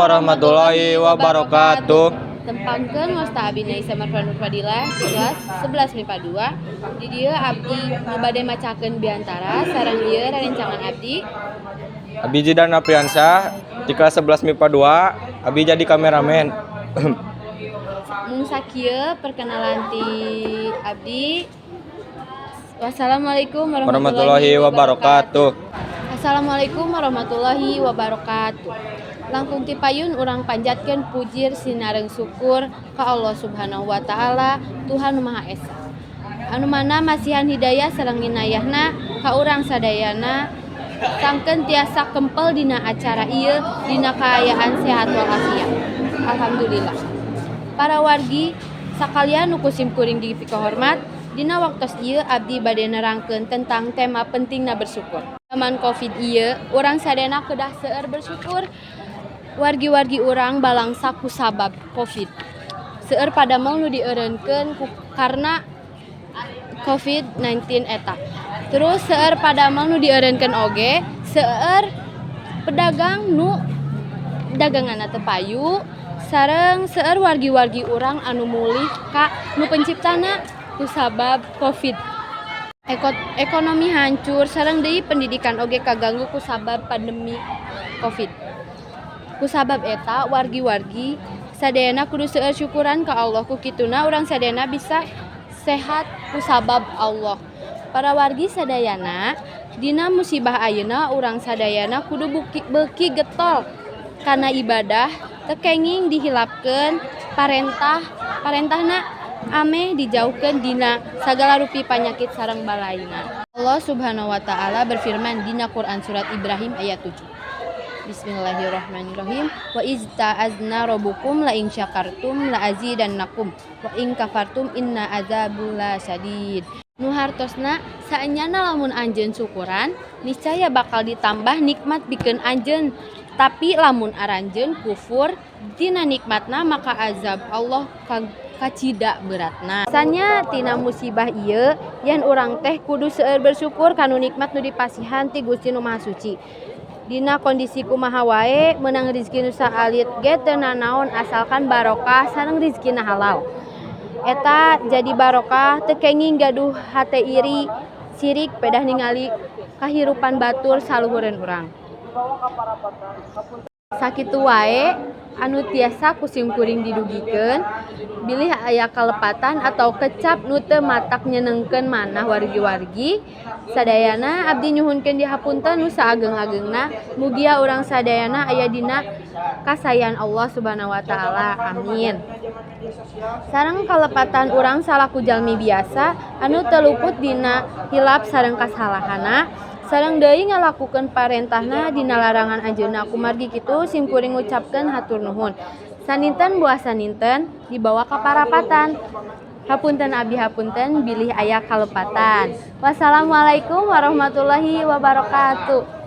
Warahmatullahi wabarakatuh. Tepangkeun, wasta abdi Naisa Marfan Fadilah kelas 11 MIPA 2. Di dieu abdi nu bade macakeun biantara sareng ieu rerencangan abdi. Abi Zidan Apriansyah di kelas 11 MIPA 2, abi jadi kameramen. Mung sakieu perkenalan ti abdi. Wassalamualaikum warahmatullahi wabarakatuh. Assalamualaikum warahmatullahi wabarakatuh. Langkung ti payun urang panjatkeun puji sinareng syukur ka Allah Subhanahu wa taala, Tuhan Nu Maha Esa. Anu mana masihan hidayah sareng inayahna ka urang sadayana sangkeun tiasa kempel dina acara ieu dina kaayaan sehat walafiat. Alhamdulillah. Para wargi sakalian nu ku sim kuring dipikahormat, dina waktos ieu abdi bade nerangkeun tentang tema pentingna bersyukur. Zaman Covid ieu urang sadayana kedah seueur bersyukur. Wargi-wargi urang balangsa ku sabab Covid. Seueur padamel nu dieureunkeun karena Covid-19 eta. Terus seueur padamel nu dieureunkeun oge, seueur pedagang nu daganganna teu payu, sareng seueur wargi-wargi urang anu mulih ka nu penciptana ku sabab Covid. Ekonomi hancur, sareng deui pendidikan oge kaganggu ku sabab pandemi Covid. Ku sabab eta, wargi-wargi sadayana kudu seueur syukuran ka Allah, ku kituna urang sadayana bisa sehat ku sabab Allah. Para wargi sadayana, dina musibah ayeuna urang sadayana kudu beuki getol kana ibadah, teu kenging dihilapkeun parentah parentahna ameh dijauhkeun dina sagala rupi panyakit sareng balaina. Allah Subhanahu wa taala berfirman dina Quran surat Ibrahim ayat 7. Bismillahirrahmanirrahim. Wa iz ta'adzana rabbukum la in syakartum la azidannakum wa in kafartum inna adzabi lasyadid. Nu hartosna, saenyana lamun anjeun syukuran, niscaya bakal ditambah nikmat pikeun anjeun. Tapi lamun aranjeun kufur tina nikmatna, maka azab Allah kacida beratna. Sanya tina musibah ieu yen urang teh kudu seueur bersyukur kanu nikmat nu dipasihan ti Gusti Nu Maha Suci. Dina kondisi kumaha wae, meunang rizki nu saalit ge teu nanaon, asalkan barokah sareng rizkina halal. Eta jadi barokah, teu kenging gaduh hate iri, sirik pedah ningali kahirupan batur saluhureun urang. Sakitu wae anu tiasa ku sim kuring didugikeun, bilih aya kalepatan atau kecap nu teu matak nyenengkeun manah wargi-wargi sadayana, abdi nyuhunkeun dihapunten nu saageng-agengna. Mugia urang sadayana aya dina kasayan Allah Subhanahu wa taala, amin. Sareng kalepatan urang salaku jalmi biasa anu teu luput dina hilap sareng kasalahana, sareng deui ngalakukeun parentahna dina larangan anjeunna. Kumargi kitu, sim kuring ngucapkeun hatur nuhun. Saninten buah saninten dibawa ka parapatan. Hapunten, abdi hapunten bilih aya kalepatan. Wassalamualaikum warahmatullahi wabarakatuh.